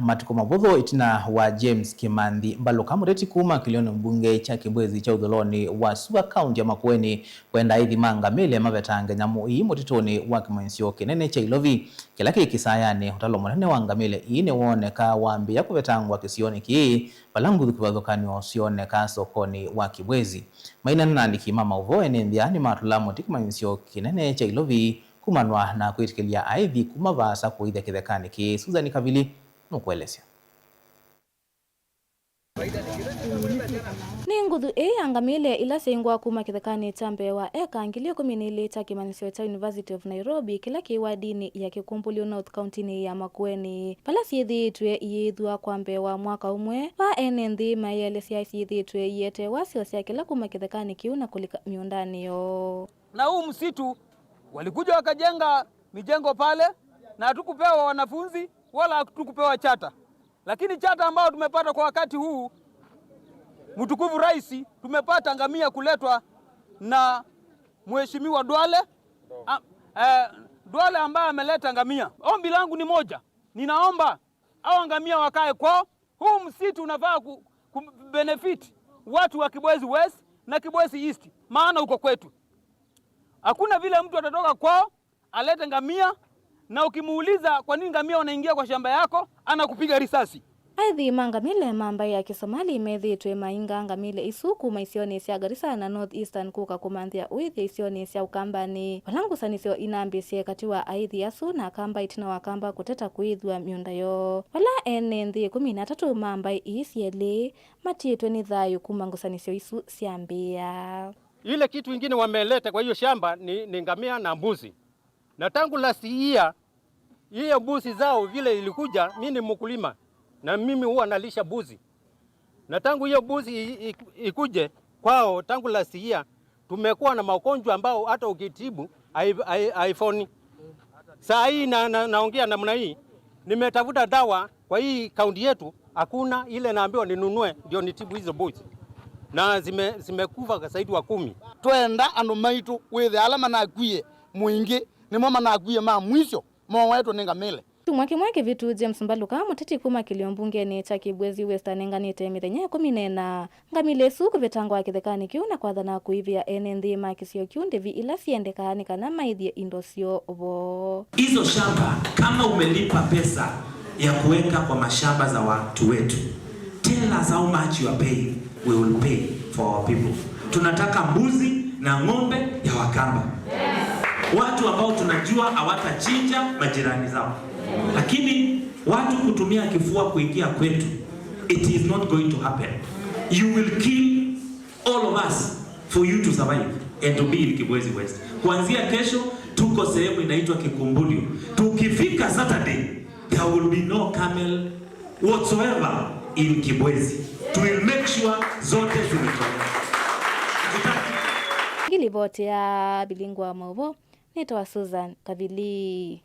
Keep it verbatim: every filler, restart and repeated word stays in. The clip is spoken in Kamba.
Matukũ mavũthũ ĩtina wa James Kĩmanthi Mbalũka, mũteti kuma kĩlĩonĩ mbunge kya Kĩbwezi kya ũthũĩlonĩ wa sua kaunti ya Makueni, kwenda aithi ma ngamĩle mavetange nyamũ ii mũtitũnĩ wa kĩmanyĩsyo kĩnene kya Ilovi kĩla kĩ kĩsayanĩ. Ũtalo mũnene wa ngamĩle ii nĩwonekaa wambĩĩa kũvetangwa kĩsionĩ kĩĩ, vala nguthu kĩvathũkany'o syonekaa sokonĩ wa Kĩbwezi. Maineena na aandĩki ma maũvoo, ene nthĩ aa nĩmatũla mũtĩ kĩmanyĩsyo kĩnene kya Ilovi kumanwa na kwĩtĩkĩlya aithi kuma vaasa kũĩthya kĩthekanĩ kĩĩ. Susan Kavili nũkũelesya. Nĩ nguthu ĩĩ ya ngamĩle ila syaingwa kuma kĩthekanĩ kya mbee wa eka ngili ĩkũmi na ilĩ kya kĩmanyĩsyo kya University of Nairobi kĩla kĩ wadinĩ ya Kĩkumbũlyo North kauntinĩ ya Makueni, vala syĩthĩĩtwe iyĩĩthwa kwa mbee wa mwaka ũmwe, va ene nthĩ maĩelesya syĩthĩĩtwe iete wasyo sya kĩla kuma kĩthekanĩ kĩu na kũlika mĩũndanĩ yoo. Na huu msitu walikuja wakajenga mijengo pale, na hatukupewa wanafunzi wala hatukupewa chata. Lakini chata ambayo tumepata kwa wakati huu, mtukufu Rais, tumepata ngamia kuletwa na Mheshimiwa Duale, a, eh, Duale ambaye ameleta ngamia. Ombi langu ni moja, ninaomba hawa ngamia wakae kwao. Huu msitu unafaa ku, ku benefit watu wa Kibwezi West na Kibwezi East, maana uko kwetu. Hakuna vile mtu atatoka kwao alete ngamia, na ukimuuliza kwa nini ngamia wanaingia kwa shamba yako, anakupiga risasi. Aithi ma ngamĩle ma mbaĩ ya Kĩsomali methĩĩtwe mainga ngamĩle isu kuma isionĩ sya Garissa na North Eastern kũka kũmanthĩa ũĩthya isionĩ sya Ũkambanĩ, vala ngusanĩsyo inambĩĩsye katĩ wa aithi asu na Akamba ĩtina wa Akamba kũteta kũĩthw'a mĩũnda yoo, vala ene nthĩ ĩkũmi na atatũ ma mbaĩ ii syelĩ matiĩtwe nĩ thayũ kuma ngusanĩsyo isu syambĩĩa. Ile kitu ingine wameleta kwa hiyo shamba ni, ni ngamia na mbuzi. Na tangu last year, hiyo mbuzi zao vile ilikuja, mi ni mkulima, na mimi huwa nalisha mbuzi. Na tangu hiyo mbuzi i, i, ikuje kwao, tangu last year, tumekuwa na magonjwa ambao hata ukitibu, hai, hai, haifoni. Saa hii na, na, naongea namna hii, nimetafuta dawa kwa hii kaunti yetu, hakuna. Ile naambiwa ninunue ndio nitibu hizo mbuzi. Na zime, zimekufa zaidi wa kumi. Twenda andũ maitũ wĩthe ala manakwie mũingĩ, nĩmo manakwie ma mwisho, moetwe nĩ ngamĩle. Kyumwa kĩmwe kĩvĩtu, James Mbaluka, mũteti kuma kĩlio mbungenĩ kya Kibwezi West, anenganĩte mĩthenya ĩkũmi na ĩna ngamĩle ĩsu kũvetangwa kĩthekanĩ kĩu na kwathana kũivĩa ene nthĩ ma kĩsio kĩu ndĩvi ila syendekaa nĩ kana maĩthye indo syoo vo. Hizo shamba, kama umelipa pesa ya kuweka kwa mashamba za watu wetu, tell us how much you are paying, we will pay for our people. Tunataka mbuzi na ng'ombe ya Wakamba. Watu ambao tunajua hawatachinja majirani zao. Lakini watu kutumia kifua kuingia kwetu, it is not going to happen. You will kill all of us for you to survive and to be in Kibwezi West. Kuanzia kesho, tuko sehemu inaitwa Kikumbulio. Tukifika Saturday, there will be no camel whatsoever in Kibwezi. We will make sure zote zimetolewa. Hatutaki. Ngilivoti ya Bilingwa Movo, nĩtawa Susan Kavili.